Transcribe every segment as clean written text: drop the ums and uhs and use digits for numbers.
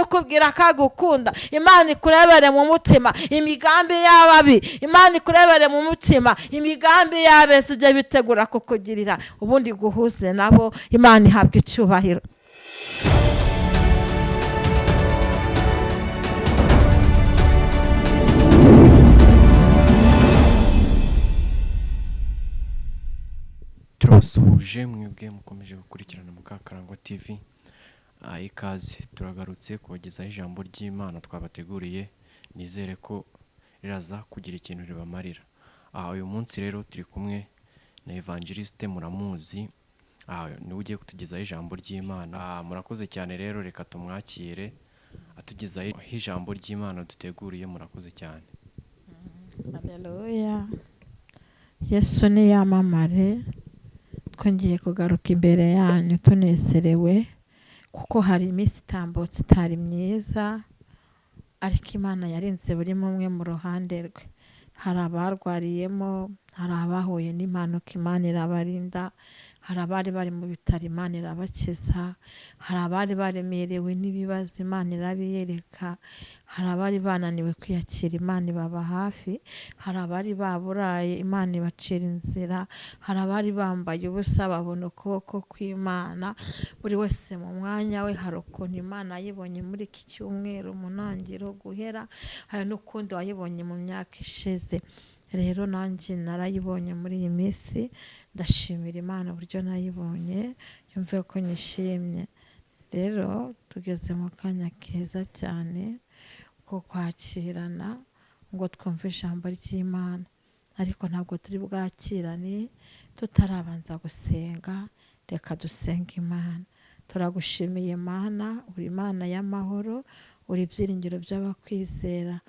ukubwira ko agukunda, Imana ikurebere mu mutima imigambi y'ababi, Imana ikurebere mu mutima imigambi y'abeza ibyo bitegura kukugirira, ubundi guhuze nabo. Imana ihabwa icyubahiro. Turabasuhuje mwebwe mukomeje gukurikirana Mukakarangwa TV. Ikaze, turagarutse kubagezaho ijambo ry'Imana twabateguriye, nizere ko riraza kugira ikintu ribamarira. Uyu munsi rero turi kumwe na Evangeliste muramuzi, niwe ugiye kutugezaho ijambo ry'Imana. Murakoze cyane rero, reka tumwakire atugezaho ijambo ry'Imana duteguriye. Murakoze cyane. Haleluya. Yesu niyamamare. Twongeye kugaruka imbere yanyu tunezerewe, kuko hari iminsi itambutse itari myiza, ariko Imana yarinze buri umwe mu ruhande rwe. Hari abarwariyemo, hari abahuye n'impanuka Imana irabarinda, hari abari bari mu bitaro Imana irabakiza, hari abari baremerewe n'ibibazo Imana irabiyereka, hari abari bananiwe kwiyakira Imana ibaba hafi, hari abari baburaye Imana ibacira inzira, hari abari bambaye ubusa babona ukuboko kw'Imana. Buri wese mu mwanya we hari ukuntu Imana yibonye muri iki cyumweru mu ntangiriro guhera, hari n'ukundi wayibonye mu myaka ishize. Rero nanjye narayibonye muri iyi minsi, ndashimira Imana uburyo nayibonye, yumve ko nyishimye. Rero tugeze mu kanya keza cyane ko kwakirana ngo twumve ijambo ry'Imana, ariko ntabwo turi bwakirane tutarabanza gusenga. Reka dusenge Imana. Turagushimiye Imana, uri Imana y'amahoro, uri ibyiringiro by'abakwizera,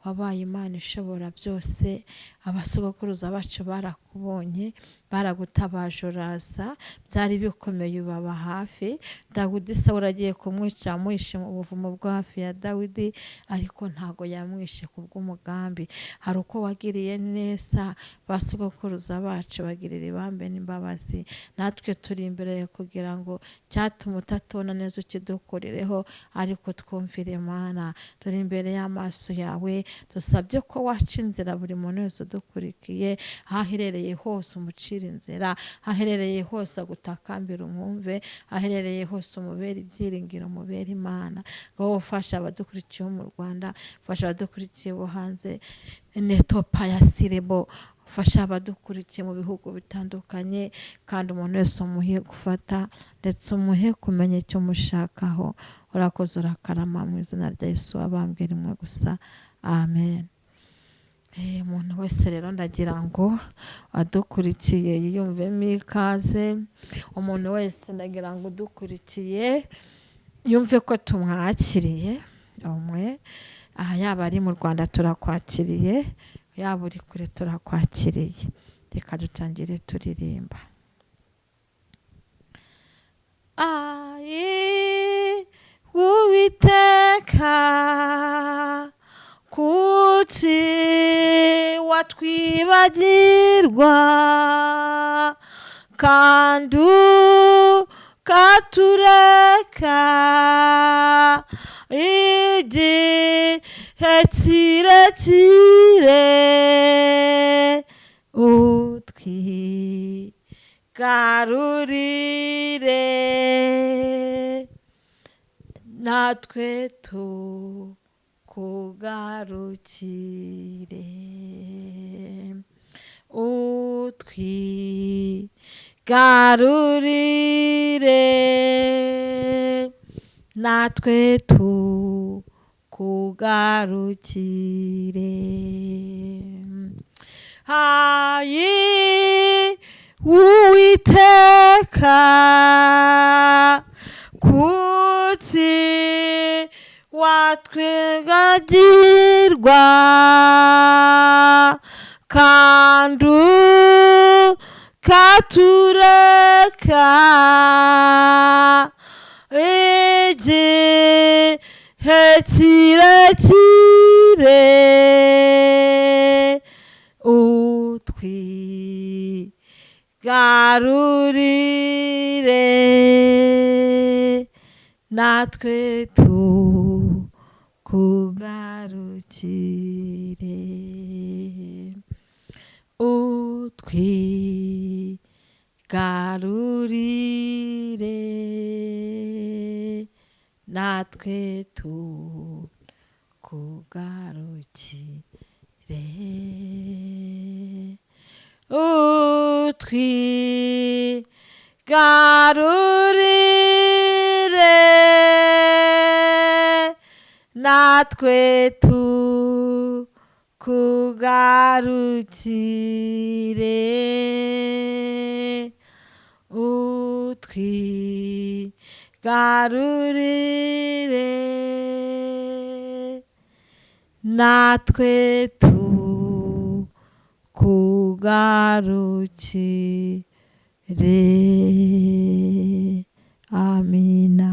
wabaye Imana ishobora byose. Abasogokuruza bacu barakubonye, baragutabaje uraza, byari bikomeye ubaba hafi. Dawidi Sawuli agiye kumwica, amwishe mu buvumo bwo hafi ya Dawidi, ariko ntago yamwishe kubw'umugambi. Hari uko wagiriye neza basogokuruza bacu, bagirira ibambe n'imbabazi. Natwe turi imbere kugira ngo cyatuma utatubona neza ukidukurireho, ariko twumvire Imana. Turi imbere y'amaso yawe, dusabye ko waca inzira buri muntu wese udukurikiye, aho aherereye hose umucira inzira, aho aherereye hose agutakambira umwumve, aho aherereye hose umubere ibyiringiro, umubere Imana. Wowe ufasha abadukurikiye mu Rwanda, ufasha abadukurikiye bo hanze, netopa ya sirebo, ufasha abadukurikiye mu bihugu bitandukanye, kandi umuntu wese umuhe gufata ndetse umuhe kumenya icyo mushakaho. Urakoze, urakarama, mu izina rya Yesu wabambwe rimwe gusa, amen. Umuntu wese rero ndagira ngo adukurikiye yiyumvemo ikaze. Umuntu wese ndagira ngo udukurikiye yumve ko tumwakiriye. Umwe aha, yaba ari mu Rwanda turakwakiriye, yaba uri kure turakwakiriye. Reka dutangire turirimba. Ayi Uwiteka, kuki watwibagirwa kandi ukatureka igihe kirekire? Utwigarurire natwe tukugarukire, utwigarurire natwe tukugarukire. Hayi Uwiteka, kuki watwibagirwa kandi ukatureka igihe kirekire? Utwigarurire natwe tukugarukire. Natwe tukugarukire, utwigarurire, natwe tukugarukire, utwigarurire, natwe tukugarukire. Amina.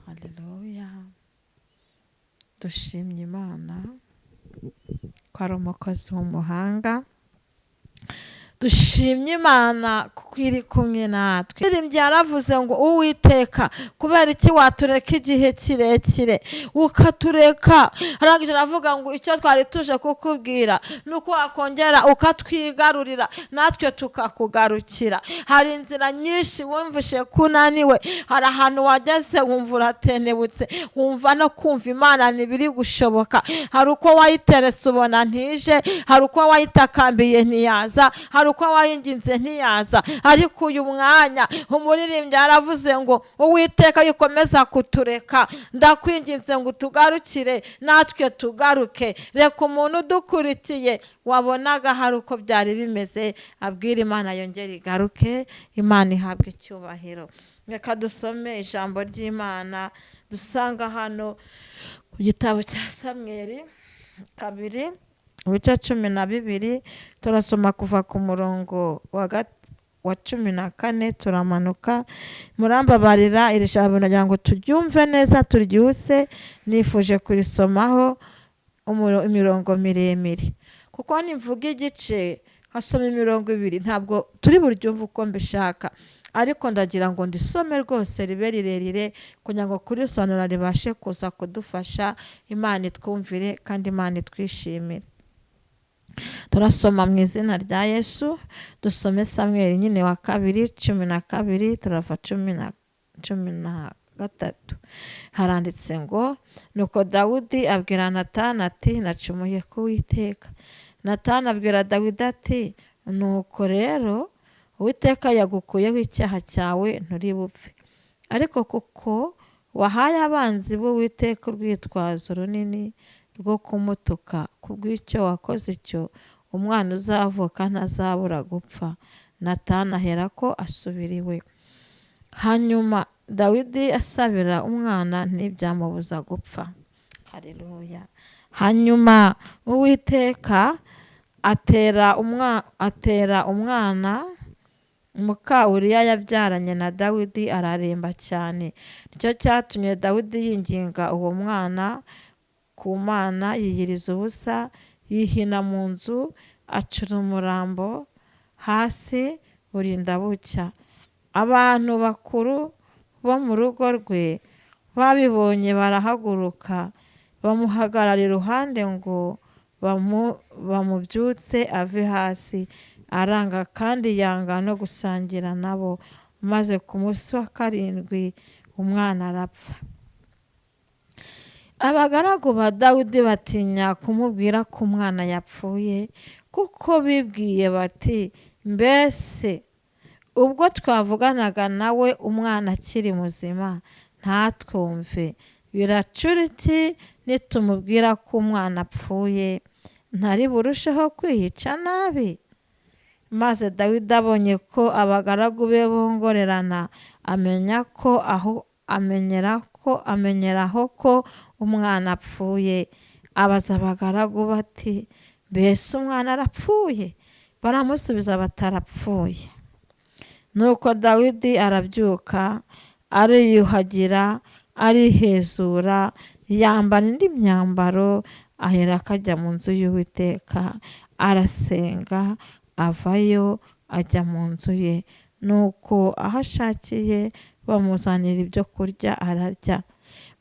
Haleluya. Dushimye Imana ko ari umukozi w'umuhanga. Dushimye Imana kuko iri kumwe natwe. Umuririmbyi yaravuze ngo Uwiteka, kubera iki watureka igihe kirekire ukatureka? Arangije aravuga ngo icyo twari tuje kukubwira ni uko wakongera ukatwigarurira natwe tukakugarukira. Hari inzira nyinshi wumvishe ko unaniwe, hari ahantu wageze wumva uratenebutse, wumva no kumva Imana ntibiri gushoboka. Hari uko wayiterese ubona ntije, hari uko wayitakambiye ntiyaza, hari uko wayinginze ntiyaza. Ariko uyu mwanya umuririmbyi yaravuze ngo Uwiteka yikomeza kutureka, ndakwinginze ngo utugarukire natwe tugaruke. Reka umuntu udukurikiye wabonaga hari uko byari bimeze abwira Imana yongere igaruke. Imana ihabwe icyubahiro. Reka dusome ijambo ry'Imana dusanga hano ku gitabo cya Samweli 2 ibice 12, turasoma kuva ku murongo wa 14 turamanuka. Murambabarira iri jambo nagira ngo turyumve neza turyuse, nifuje kurisomaho imirongo miremire, kuko nimvuga igice nkasoma imirongo 2 ntabwo turi buryumve uko mbishaka, ariko ndagira ngo ndisome rwose ribe rirerire kugira ngo kurisobanura ribashe kuza kudufasha. Imana itwumvire kandi Imana itwishimire. Turasoma mu izina rya Yesu. Dusome Samweli nyine wa 2 12 turava 13. Haranditse ngo nuko Dawudi abwira Natani ati nacumuye ku Uwiteka. Natani abwira Dawidi ati nuko rero Uwiteka yagukuyeho icyaha cyawe, nturi bupfe. Ariko kuko wahaye abanzi b'Uwiteka urwitwazo runini rwo kumutuka, kubw'icyo wakoze icyo, umwana uzavuka ntazabura gupfa. Natani aherako asubira iwe. Hanyuma Dawidi asabira umwana ntibyamubuza gupfa. Haleluya. Hanyuma Uwiteka atera umwana muka Uriya yabyaranye na Dawidi, araremba cyane. Nicyo cyatumye Dawidi yinginga uwo mwana ku Mana, yiyiriza ubusa, yihina mu nzu, acura umurambo hasi burinda bucya. Abantu bakuru bo mu rugo rwe babibonye barahaguruka, bamuhagarara iruhande ngo bamubyutse ave hasi. Aranga kandi yanga no gusangira nabo. Maze ku munsi wa 7 umwana arapfa. Abagaragu ba Dawidi batinya kumubwira ko umwana yapfuye, kuko bibwiye bati mbese ubwo twavuganaga nawe umwana akiri muzima ntatwumve, biracura iki nitumubwira ko umwana apfuye? Ntari burusheho kwiyica nabi? Maze Dawidi abonye ko abagaragu be bongorerana, amenya ko aho amenyeraho ko umwana apfuye. Abaza abagaragu bati mbese umwana arapfuye? Baramusubiza batarapfuye. Nuko Dawidi arabyuka, ariyuhagira, arihezura, yambara indi myambaro, ahera akajya mu nzu y'Uwiteka, arasenga, avayo ajya mu nzu ye. Nuko aho ashakiye bamuzanira ibyo kurya ararya.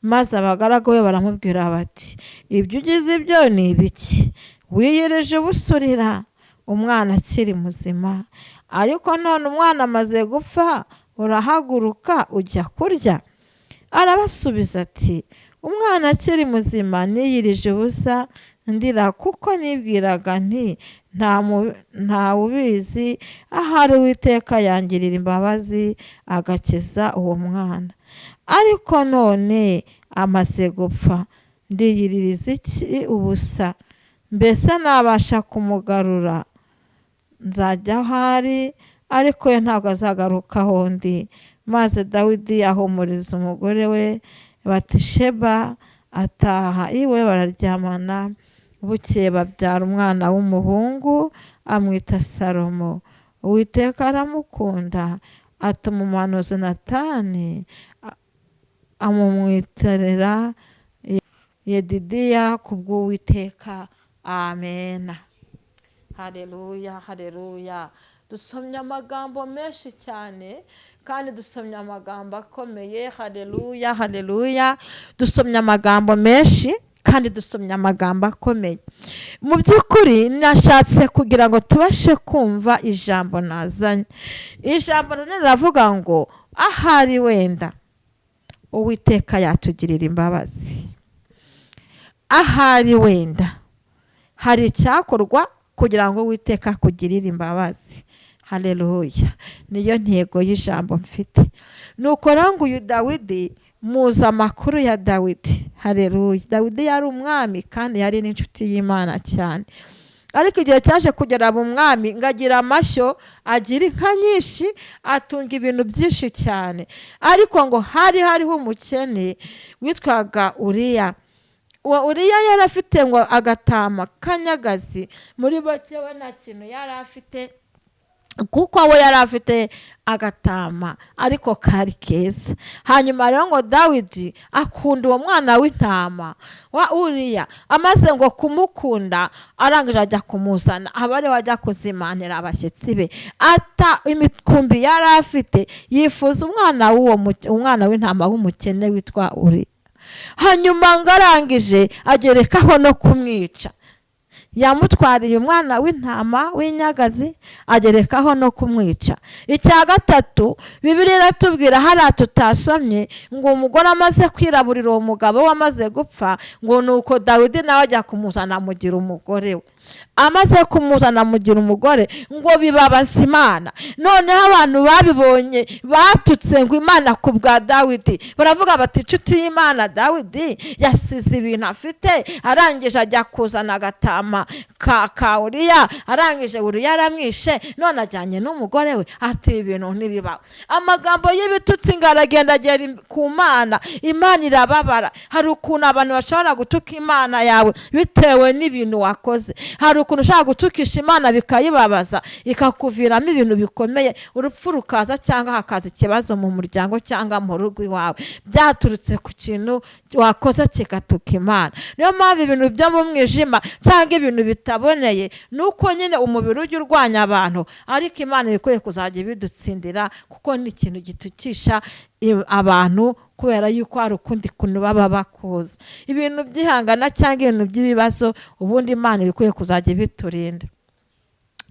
Maze abagaragu be baramubwira bati ibyo ugize ibyo ni ibiki? Wiyirije ubusurira umwana akiri muzima, ariko none umwana amaze gupfa Urahaguruka ujya kurya? Arabasubiza ati: Umwana akiri muzima niyirije ubusa ndira, kuko nibwiraga nti: Ntawe ubizi, ahari Uwiteka yangirira imbabazi agakiza uwo mwana. Ariko none amaze gupfa, ndiyiririza iki ubusa? Mbese nabasha kumugarura? Nzajya aho ari, ariko we ntabwo azagaruka aho ndi. Maze Dawidi ahumuriza umugore we Batisheba, ataha iwe bararyamana. Bukeye babyara umwana w'umuhungu, amwita Salomo. Uwiteka aramukunda, atuma umuhanuzi Natani amumwitirira Yedidiya kubw'Uwiteka. Amena. Haleluya, haleluya. Dusomye amagambo menshi cyane, kandi dusomye amagambo akomeye. Haleluya, haleluya. Dusomye amagambo menshi kandi dusomye amagambo akomeye. Mu by'ukuri nashatse kugira ngo tubashe kumva ijambo nazanye. Ijambo nazanye riravuga ngo ahari wenda Uwiteka yatugirira imbabazi. Ahari wenda hari icyakorwa kugira ngo Uwiteka akugirire imbabazi. Haleluya. Niyo ntego y'ijambo mfite. Nuko rero ngo uyu Dawidi, muzi amakuru ya Dawidi. Haleluya. Dawidi yari umwami kandi yari n'inshuti y'Imana cyane. Ariko igihe cyaje kugera mu mwami, ngo agira amashyo, agira inka nyinshi, atunga ibintu byinshi cyane. Ariko ngo hari hariho umukene witwaga Uriya. Uwo Uriya yari afite ngo agatama kanyagazi, muri bake we nta kintu yari afite, kuko we yari afite agatama ariko kari keza. Hanyuma rero ngo Dawidi akunda uwo mwana w'intama wa Uriya. Amaze ngo kumukunda, arangije ajya kumuzana, aba ariwe ajya kuzimanira abashyitsi be. Ata imikumbi yari afite, yifuza umwana w'uwo umwana w'intama w'umukene witwa Uriya. Hanyuma ngo arangije agerekaho no kumwica. Yamutwariye umwana w'intama w'inyagazi, agerekaho no kumwica. Icya gatatu, Bibiliya iratubwira hariya tutasomye, ngo umugore amaze kwiraburira uwo mugabo we amaze gupfa, ngo nuko Dawidi nawe ajya kumuzana amugira umugore we. Amaze kumuzana amugira umugore, ngo bibabaza Imana. Noneho abantu babibonye batutse ngo Imana ku bwa Dawidi, baravuga bati: Inshuti y'Imana Dawidi yasize ibintu afite, arangije ajya kuzana agatama ka Uriya, arangije Uriya aramwishe, none ajyanye n'umugore we, ati ibintu ntibibaho. Amagambo y'ibitutsi ngo aragenda agera ku Mana, Imana irababara. Hari ukuntu abantu bashobora gutuka Imana yawe bitewe n'ibintu wakoze. Hari ukuntu ushobora gutukisha Imana bikayibabaza, ikakuviramo ibintu bikomeye, urupfu rukaza cyangwa hakaza ikibazo mu muryango cyangwa mu rugo iwawe, byaturutse ku kintu wakoze kigatuka Imana. Niyo mpamvu ibintu byo mu mwijima cyangwa ibintu bitaboneye, nuko nyine umubiri ujya urwanya abantu, ariko Imana ikwiye kuzajya ibidutsindira, kuko ni ikintu gitukisha abantu, kubera yuko hari ukundi kuntu baba bakuzi. Ibintu by'ihangana cyangwa ibintu by'ibibazo, ubundi Imana ikwiye kuzajya ibiturinda.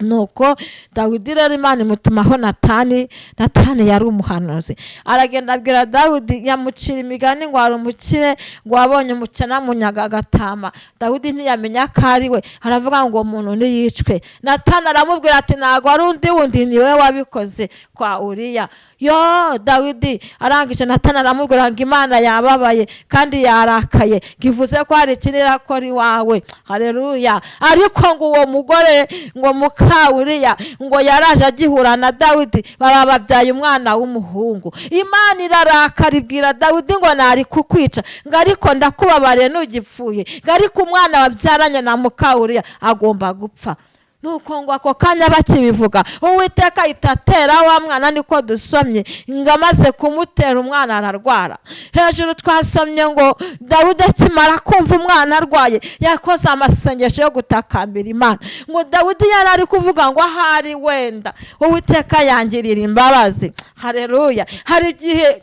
Nuko Dawidi rero Imana imutumaho Natani. Natani yari umuhanuzi. Aragenda abwira Dawidi, yamucira imigani ngo hari umukire ngo wabonye umukene amunyaga agatama. Dawidi ntiyamenya ko ari we, aravuga ngo uwo muntu ntiyicwe. Natani aramubwira ati: Ntabwo ari undi wundi, ni we wabikoze kwa Uriya. Yo Dawidi arangije, Natani aramubwira ngo Imana yababaye kandi yarakaye, ngo ivuze ko hari ikindi irakora iwawe. Haleluya. Ariko ngo uwo mugore ngo muka Uriya ngo yaraje agihura na Dawidi, baba babyaye umwana w'umuhungu. Imana irarakara ibwira Dawidi ngo nari kukwica, ngo ariko ndakubabariye ntugipfuye, ngo ariko umwana wabyaranye na muka Uriya agomba gupfa. Nuko ngo ako kanya bakibivuga, Uwiteka ahita atera wa mwana, niko dusomye, ngo amaze kumutera umwana ararwara. Hejuru twasomye ngo Dawidi akimara kumva umwana arwaye, yakoze amasengesho yo gutakambira Imana. Ngo Dawidi yari ari kuvuga ngo ahari wenda Uwiteka yangirira imbabazi. Haleluya. Hari igihe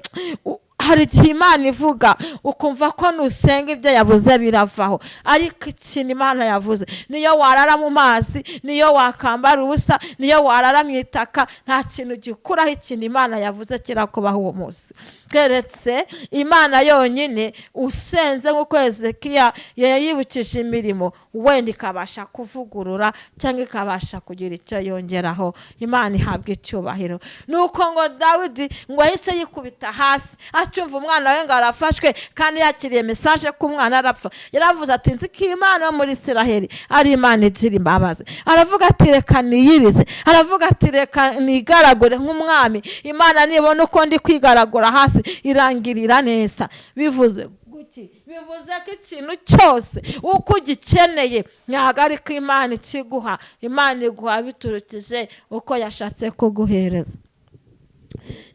Hari igihe Imana ivuga ukumva ko nusenga ibyo yavuze biravaho, ariko ikintu Imana yavuze niyo warara mu mazi, niyo wakambara ubusa, niyo warara mu itaka, nta kintu gikuraho ikintu Imana yavuze kirakubaho uwo munsi, keretse Imana yonyine usenze nk'uko Hezekiya yayibukije imirimo, wenda ikabasha kuvugurura cyangwa ikabasha kugira icyo yongeraho. Imana ihabwa icyubahiro. Nuko ngo Dawidi ngo yahise yikubita hasi acyumva umwana we ngo arafashwe, kandi yakiriye message ko umwana arapfa. Yaravuze ati nzi ko Imana yo muri Isiraheli ari Imana igira imbabazi. Aravuga ati reka niyirize, aravuga ati reka nigaragure nk'umwami, Imana nibona uko ndi kwigaragura hasi irangirira neza. Bivuze guki? Bivuze ko ikintu cyose uko ugikeneye ntabwo ari ko Imana ikiguha, Imana iguha biturukije uko yashatse kuguhereza.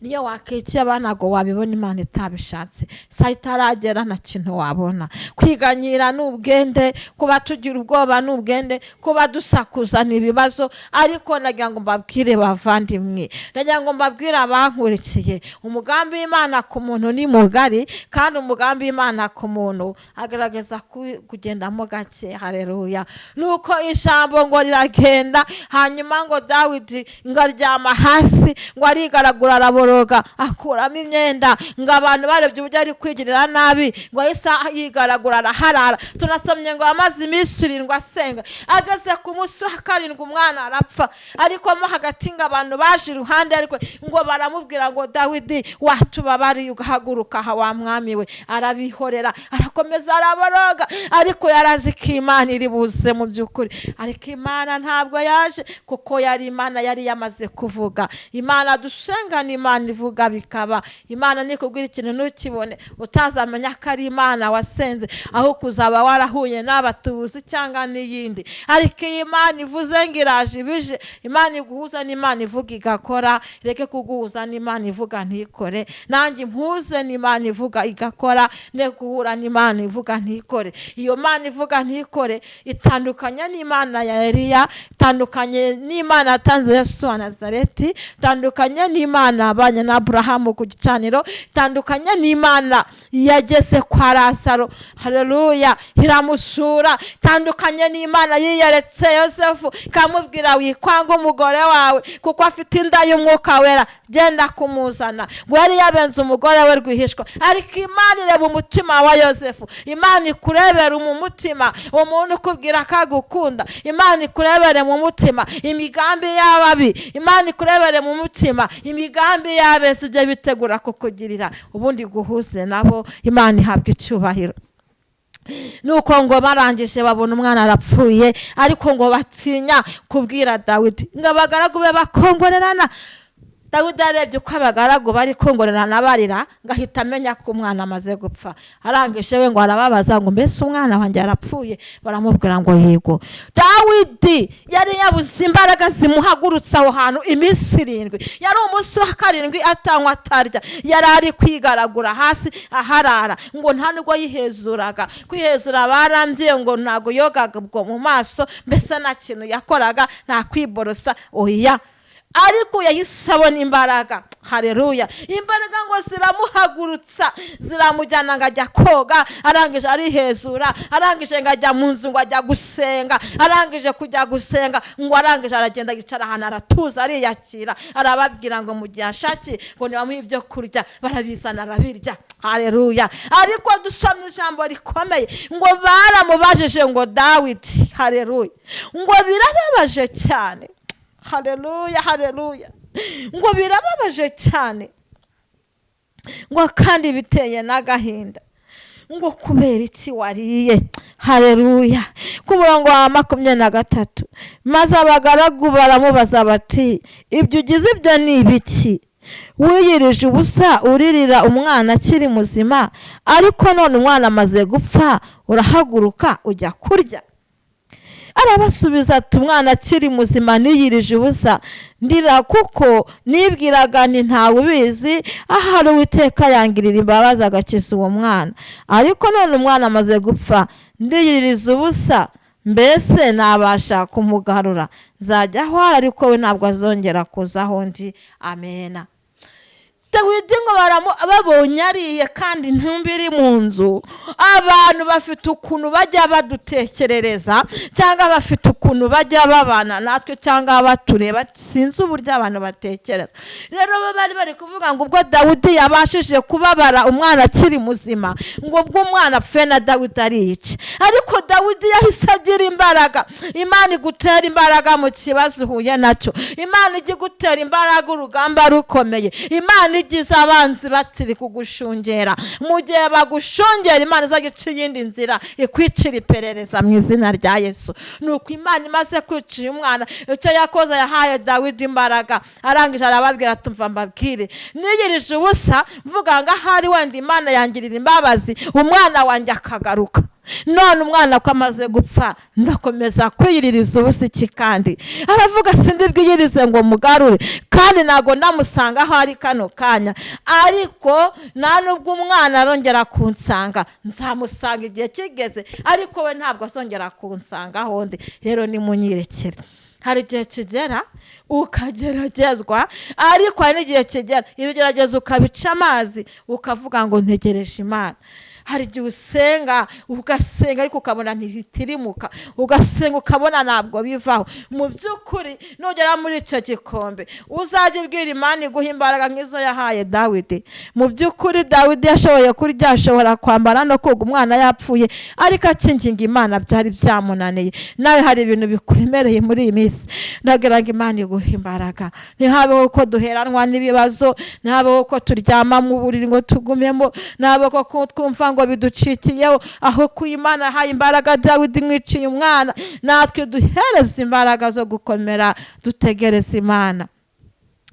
Niyo wakikiye abana ngo wabibona Imana itabishatse, saa itaragera nta kintu wabona. Kwiganyira ni ubwende, kuba tugira ubwoba ni ubwende, kuba dusakuza ni ibibazo. Ariko nagira ngo mbabwire bavandimwe, nagira ngo mbabwire abankurikiye, umugambi w'Imana ku muntu ni mugari, kandi umugambi w'Imana ku muntu agaragaza kugendamo gake. Haleluya. Nuko ijambo ngo riragenda, hanyuma ngo Dawidi ngo aryama hasi, ngo arigaragura, araboroga, akuramo imyenda, ngo abantu barebye uburyo ari kwigirira nabi, ngo ahise yigaragura araharara. Tunasomye ngo amaze iminsi 7 asenga, ageze ku munsi wa 7 umwana arapfa. Ariko mo hagati ngo abantu baje iruhande ariko ngo baramubwira ngo Dawidi watubabariye ugahaguruka aha wa mwami we. Arabihorera, arakomeza araboroga, ariko yarazi ko Imana iri buze mu by'ukuri. Ariko Imana ntabwo yaje, kuko yari Imana yari yamaze kuvuga. Imana dusenga ni Imana ivuga bikaba. Imana nikubwira ikintu ntukibone, utazamenya ko ari Imana wasenze, aho kuzaba warahuye n'abatubuzi cyangwa n'iyindi. Ariko iyi Imana ivuze ngo iraje ibije, Imana iguhuza n'Imana ivuga igakora, reke kuguhuza n'Imana ivuga ntikore. Nanjye impuze n'Imana ivuga igakora, ne guhura n'Imana ivuga ntikore. Iyo Mana ivuga ntikore itandukanye n'Imana ya Eliya, itandukanye n'Imana yatanze Yesu wa Nazareti, itandukanye n'Imana abanye na Aburahamu ku gicaniro, itandukanye n'Imana yageze kwa Lazaro, haleluya, iramusura, itandukanye n'Imana yiyeretse Yosefu ikamubwira wikwanga umugore wawe kuko afite inda y'umwuka wera, genda kumuzana. Ngo yari yabenze umugore we rwihishwa, ariko Imana ireba umutima wa Yosefu. Imana ikurebera mu mutima, umuntu ukubwira ko agukunda, Imana ikurebere mu mutima imigambi y'ababi, Imana ikurebere mu mutima imigambi y'abeza ibyo bitegura kukugirira, ubundi guhuze nabo. Imana ihabwa icyubahiro. Nuko ngo barangije babona umwana arapfuye, ariko ngo batinya kubwira Dawidi, ngo abagaragu be bakongorerana. Dawidi arebye uko abagaragu bari kongorerana barira, ngo ahita amenya ko umwana amaze gupfa. Arangije we ngo arababaza ngo mbese umwana wanjye arapfuye? Baramubwira ngo yego. Dawidi yari yabuze imbaraga zimuhagurutsa aho hantu iminsi 7, yari umunsi wa 7 atanywa atarya, yari ari kwigaragura hasi aharara, ngo nta nubwo yihezuraga. Kwihezura barambye ngo ntago yogaga ubwo mu maso, mbese nta kintu yakoraga, nta kwiborosa, oya. Ariko yahise abona imbaraga. Haleluya. Imbaraga ngo ziramuhagurutsa, ziramujyana ngo ajya koga, arangije arihezura, arangije ngo ajya mu nzu ngo ajya gusenga, arangije kujya gusenga ngo arangije aragenda yicara ahantu aratuza ariyakira, arababwira ngo mu gihe ashakiye ngo nibamuhe ibyo kurya, barabizana arabirya. Haleluya. Ariko dusomye ijambo rikomeye ngo baramubajije ngo Dawidi, haleluya, ngo birababaje cyane. Haleluya, haleluya. Ngo birababaje cyane, ngo kandi biteye n'agahinda, ngo kubera iki wariye? Haleluya. Ku murongo wa 23, maze abagaragu baramubaza bati ibyo ugize ibyo ni ibiki? Wiyirije ubusa uririra umwana akiri muzima, ariko none umwana amaze gupfa urahaguruka ujya kurya. Arabasubiza ati umwana akiri muzima niyirije ubusa ndira, kuko nibwiraga nti ntawe ubizi, ahari Uwiteka yangirira imbabazi agakiza uwo mwana. Ariko none umwana amaze gupfa ndiyiriza ubusa, mbese nabasha kumugarura? Nzajya aho ari, ariko we ntabwo azongera kuza aho ndi. Amena. Dawidi ngo babonye ariye kandi intumbi iri mu nzu. Abantu bafite ukuntu bajya badutekerereza, cyangwa bafite ukuntu bajya babana natwe, cyangwa batureba, sinzi uburyo abantu batekereza. Rero bo bari bari kuvuga ngo ubwo Dawidi yabashije kubabara umwana akiri muzima, ngo ubwo umwana apfuye na Dawidi ariyica. Ariko Dawidi yahise agira imbaraga. Imana igutera imbaraga mu kibazo uhuye nacyo, Imana ijya igutera imbaraga urugamba rukomeye, Imana igize abanzi bakiri kugushungera. Mu gihe bagushungera, Imana izajya ica iyindi nzira ikwicira iperereza mu izina rya Yesu. Nuko Imana imaze kwica uyu mwana, icyo yakoze yahaye Dawidi imbaraga, arangije arababwira ati mva mbabwire, niyirije ubusa mvuga ngo ahari wenda Imana yangirira imbabazi umwana wanjye akagaruka. None umwana ko amaze gupfa ndakomeza kwiyiririza ubusa iki? Kandi aravuga sindi bwiyirize ngo mugarure, kandi ntago ndamusanga aho ari kano kanya, ariko nta nubwo umwana arongera kunsanga, nzamusanga igihe kigeze, ariko we ntabwo azongera kunsanga aho ndi. Rero nimunyirekere. Hari igihe kigera ukageragezwa, ariko hari n'igihe kigera ibigeragezo ukabica amazi, ukavuga ngo ntegereje Imana. Hari igihe usenga ugasenga ariko ukabona ntibitirimuka, ugasenga ukabona ntabwo bivaho. Mu by'ukuri nugera muri icyo gikombe uzajya ubwira Imana iguha imbaraga nk'izo yahaye Dawidi. Mu by'ukuri Dawidi yashoboye kurya, ashobora kwambara no koga umwana yapfuye, ariko akinginga Imana byari byamunaniye. Nawe hari ibintu bikuremereye muri iyi minsi, ndagira ngo Imana iguhe imbaraga. Ntihabeho ko duheranwa n'ibibazo, ntihabeho ko turyama mu buriri ngo tugumemo, ntihabeho ko twumva ngo biducikiyeho, aho ku Imana yahaye imbaraga Dawidi mwiciye umwana, natwe duhereza imbaraga zo gukomera dutegereza Imana.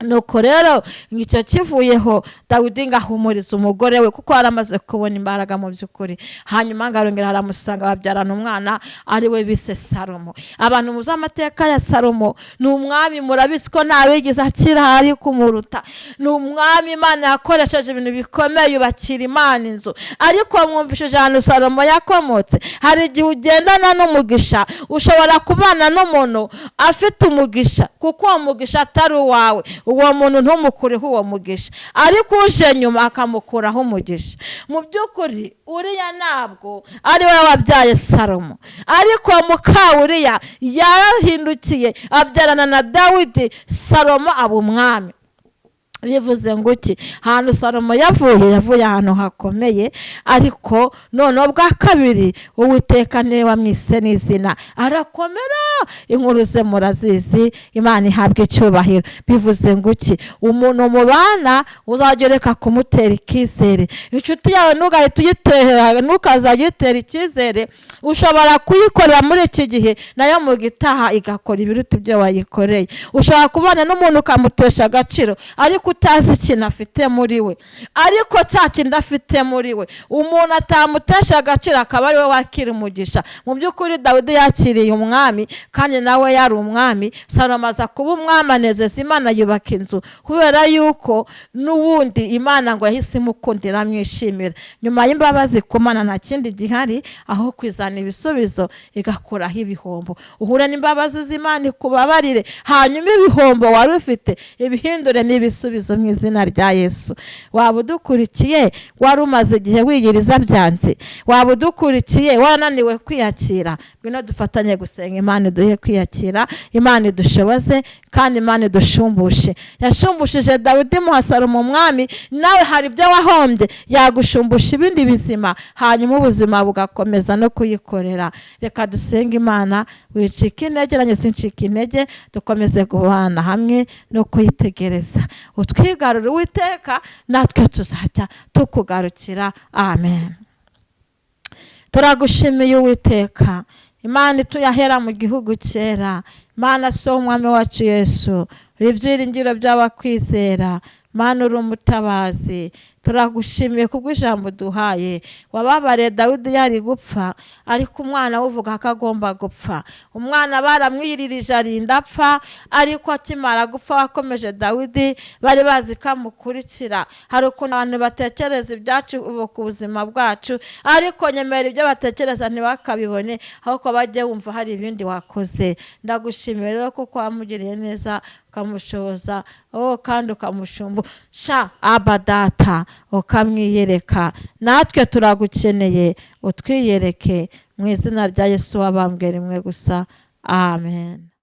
Nuko rero icyo kivuyeho, Dawidi ngo ahumuriza umugore we kuko yaramaze kubona imbaraga mu by'ukuri. Hanyuma ngo arongera aramusanga babyarana umwana ari we bise Salomo. Abantu muzi amateka ya Salomo, ni umwami murabizi ko ntawigeze akira ari kumuruta. Ni umwami Imana yakoresheje ibintu bikomeye yubakira Imana inzu. Ariko mwumvishije ahantu Salomo yakomotse. Hari igihe ugendana n'umugisha, ushobora kubana n'umuntu afite umugisha kuko uwo mugisha atari uwawe, uwo muntu ntumukureho uwo mugisha, ariko uje nyuma akamukuraho umugisha. Mu by'ukuri Uriya ntabwo ari we wabyaye Salomo, ariko muka Uriya yarahindukiye abyarana na Dawidi, Salomo aba umwami. Bivuze ngo iki? Ahantu Salomo yavuye ahantu hakomeye, ariko noneho bwa kabiri Uwiteka niwe wamwise n'izina, arakomera. Inkuru ze murazizi, Imana ihabwa icyubahiro. Bivuze ngo iki? Umuntu mubana uzajya ureka kumutera icyizere. Inshuti yawe ntugahite uyitera, ntukazajya uyitera icyizere. Ushobora kuyikorera muri iki gihe, nayo mu gitaha igakora ibiruta ibyo wayikoreye. Ushobora kubana n'umuntu ukamutesha agaciro, ariko utazi ikintu afite muri we, ariko cya kintu afite muri we umuntu atamutesha agaciro akaba ari we wakira umugisha. Mu by'ukuri Dawidi yakiriye umwami, kandi nawe yari umwami. Salomo aza kuba umwami, anezeza Imana, yubaka inzu, kubera yuko n'ubundi Imana ngo yahise imukundira amwishimira. Nyuma y'imbabazi ku Mana nta kindi gihari aho kwizana ibisubizo igakuraho ibihombo. Uhure n'imbabazi z'Imana ikubabarire, hanyuma ibihombo wari ufite ibihindure n'ibisubizo mu izina rya Yesu. Waba udukurikiye wari umaze igihe wiyiriza byanze, waba udukurikiye warananiwe kwiyakira, ngwino dufatanye gusenga Imana iduhe kwiyakira, Imana idushoboze kandi Imana idushumbushe. Yashumbushije Dawidi muha Salomo umwami, nawe hari ibyo wahombye yagushumbusha ibindi bizima, hanyuma ubuzima bugakomeza no kuyikorera. Reka dusenge Imana, wicika intege nanjye sincika intege, dukomeze guhana hamwe no kuyitegereza. Utwigarure Uwiteka, natwe tuzajya tukugarukira. Amen. Turagushimiye Uwiteka, Imana ituyahera mu gihugu cyera, Imana so umwami wacu Yesu, uri ibyiringiro by'abakwizera, Mana uri umutabazi. Turagushimiye kubw'ijambo duhaye. Wababariye Dawidi yari gupfa, ariko umwana we uvuga ko agomba gupfa. Umwana baramwiririje arinda apfa, ariko akimara gupfa wakomeje Dawidi, bari bazi ko amukurikira. Hari ukuntu abantu batekereza ibyacu ubu ku buzima bwacu, ariko nyemera ibyo batekereza ntibakabibone, ahubwo bajye wumva hari ibindi wakoze. Ndagushimiye rero kuko wamugiriye neza, ukamushoboza, oh, kandi ukamushumbusha Aba Data, ukamwiyereka. Natwe turagukeneye, utwiyereke mu izina rya Yesu wabambwe rimwe gusa. Amen.